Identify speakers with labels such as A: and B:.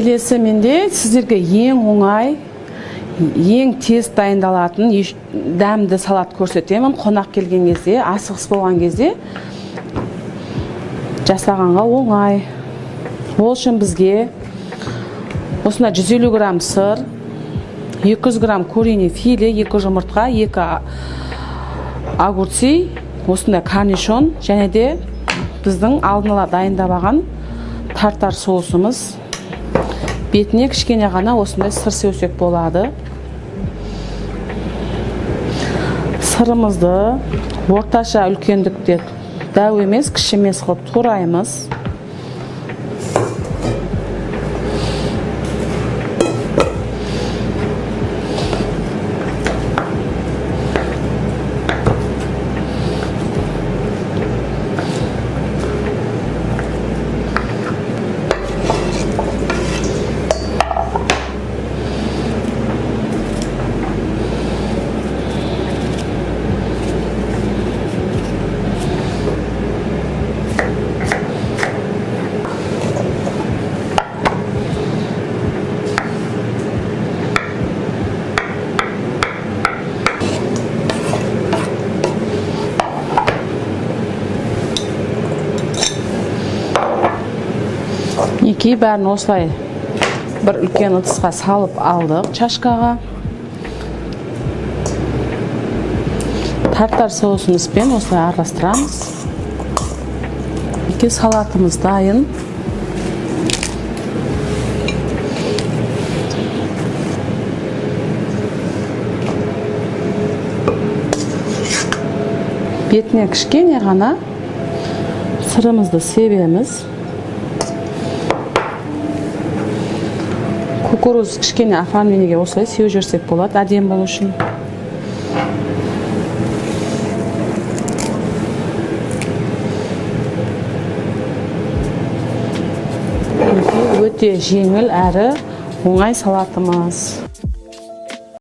A: Келесі менде сіздерге ең оңай, ең тез дайындалатын дәмді салат көрсетемін. Қонақ келген кезде, асығыс болған кезде жасағанға оңай. Ол үшін бізге осындай 150 грамм сыр, 200 грамм куриный филе, 2 жұмыртқа, 2 огурцы, осындай корнишон және де біздің алдын ала дайындап алған тартар соусымыз. Бетіне кішкене ғана осындай сыр сеусек болады. Сырымызды орташа үлкендікте, дәу емес, кіші емес қылып тураймыз. Мінекей, бәрін осылай бір үлкен ыдысқа салып алдық чашкаға. Тартар соусымызбен осылай араластырамыз. Мінекей, салатымыз дайын. Бетіне кішкене ғана сырымызды себеміз. Кукуруз кішкене оформлениеге осылай сеуіп жіберсек болады, әдемі болу үшін. Өте жеңіл әрі оңай салатымыз.